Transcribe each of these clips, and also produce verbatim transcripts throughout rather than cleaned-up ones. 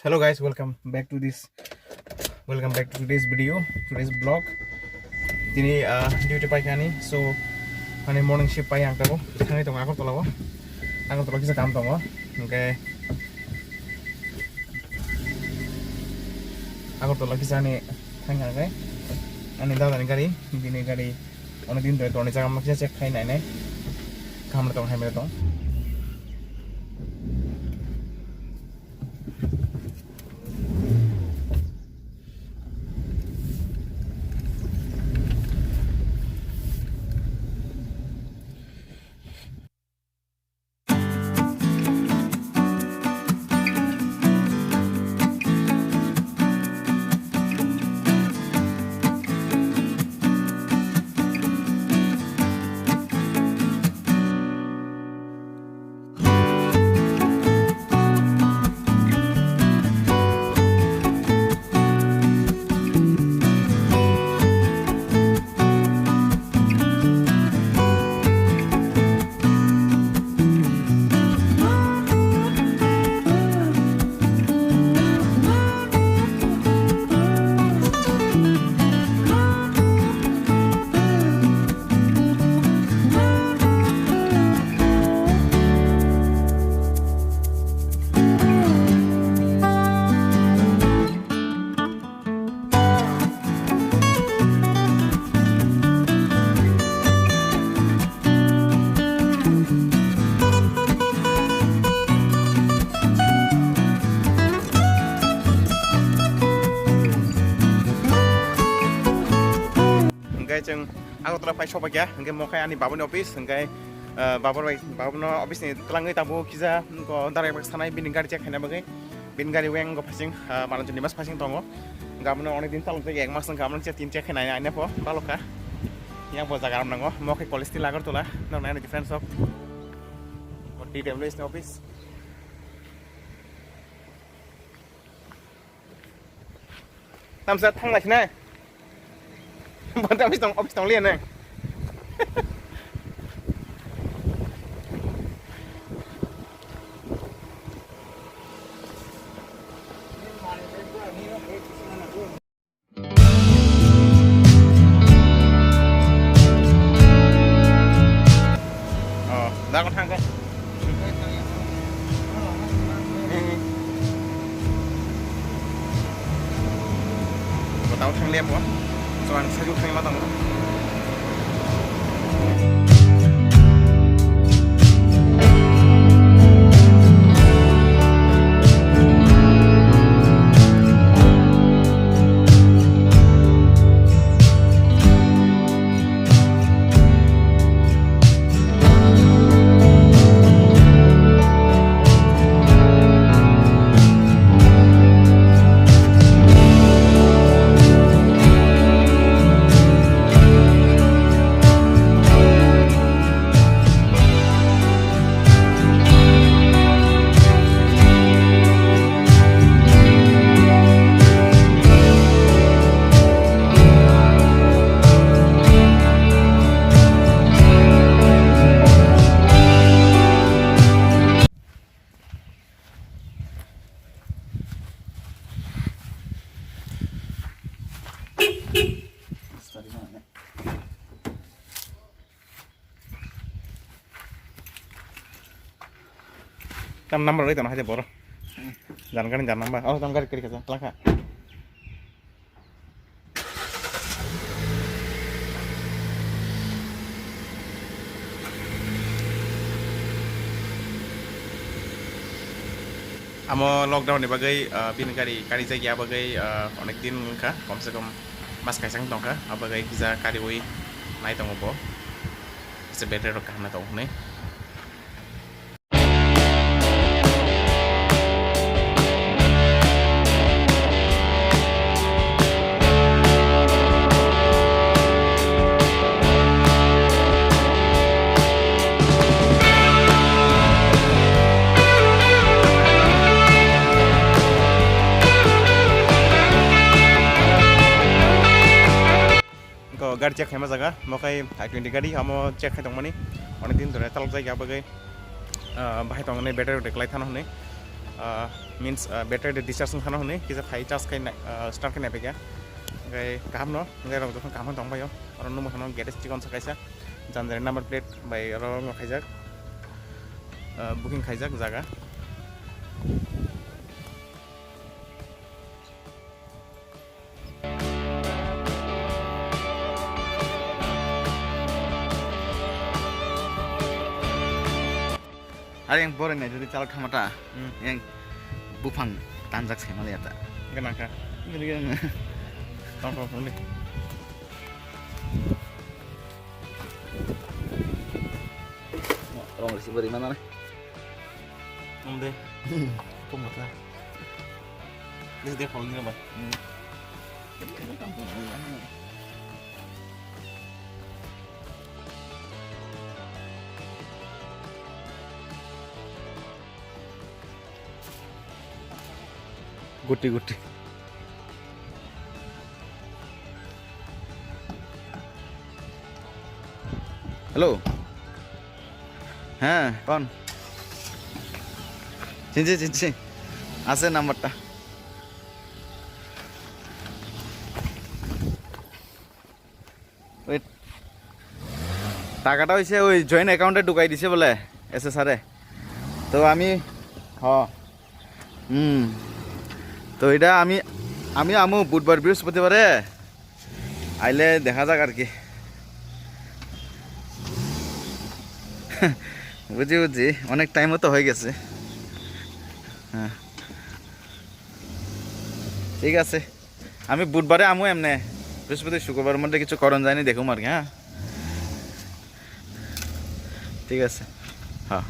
Hello guys, welcome back to this, welcome back to today's video, today's vlog. Tini, ah, duty paikani, so ani morning shift pai ang tabo thangwi tongo Agartala o. Agartala kisa kam tongo, hwnkhe Agartala kisa ani thangkha khe ani dada ni gari, bini gari. Ono din doi toni jaga makhe check khai nai nai. Kamra tong hai mera tong. Hwnkhe chwng Agartala phai sokphaikha, hwnkhe mo khe ani babani office, hwnkhe, ah, babar bai, babano office ni twlangwi tabuk kisa, wngkha direct sanai bini gari check khaina bagwi. Bini gari wng go phasing, ah, Maranchandi mas phasing tongo. Gabno onek din talong tei ek mas wngkha, amno tin check khe nai nai pho balokha. Yang bo jaga ram nango, mo khe college ni lagar tola, no nai difference of D W S ni office. Tamsa thang lai sinai. Bonta office tong, office tong liya nang. Oh, dah kau thang ke. Kau tahu thang dia apa? Cuman saya juga thang matang. Tam number bai tong hai de boro. Jan gani jan number. Oh, tam gari kiri kaja. Telaka. Amo lockdown ni bagwi, ah, bini gari kari jagya bagwi, ah, onek din wngkha, kom se kom mas kaisa wng tongkha, abo bagwi kisa kariwi nai tongo bo, se battery rok kaham nai tongo hwnwi. Ko gari check khaima jaga, mo khai i twenty gari, amo check khai tongmani, onek din dhore talok jai ya bagwi, ah, bahai tongmani battery rok de kwlai thano hwnwi. Ah, means, ah, battery discharge wngkha no hwnwi kisa phai charge khai nai, ah, start khai nai phaikha. Hwnkhe kaham no, hwnkhe rok jokhon kaham tong phaio. Oro nukma kheno garage chikon sa kaisa, janjani number plate bai oro wngkha khaijak, ah, booking khaijak jaga. Are yang boreng nai jadi chalok thamata. Hmm. Yang buphang tanjak sai mali ata. Gana kha. Gini gini. Tong tong tong ni. Rong risi beri mana nih? Om de. Kum bata. Deh, deh, kalau gini, Bang. Hmm. Guti, guti. Hello. হ্যাঁ, কোন? চিনছি, চিনছি। আছে নাম্বারটা। ওই টাকাটা হইছে ওই জয়েন্ট অ্যাকাউন্টে ঢুকাই দিছে বলে এসএসআর এ। তো আমি, হ। হুম। তো এটা আমি, আমি আমু বুধবার বৃহস্পতিবারে আইলে দেখা যাক আর কি। বুঝি, বুঝি, অনেক টাইমও তো হয়ে গেছে। হ্যাঁ, ঠিক আছে, আমি বুধবারে আমু এমনে, বৃহস্পতি শুক্রবার মধ্যে কিছু করণ যায়নি দেখুম আর কি। হ্যাঁ, ঠিক আছে। হ্যাঁ।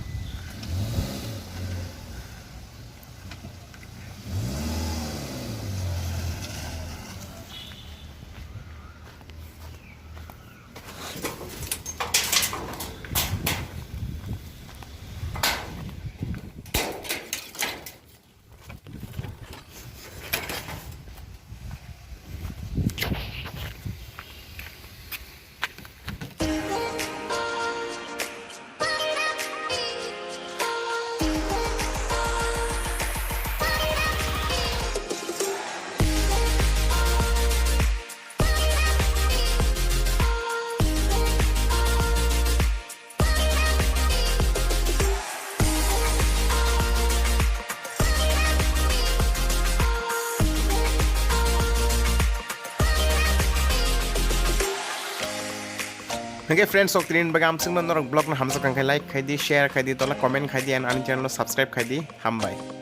Hwnkhe friends, sok tini bagwi amswkno norok vlog no hamjak kha khe like khai di, share khai di, tola comment khai di, and ani channel no subscribe khai di. Hambai.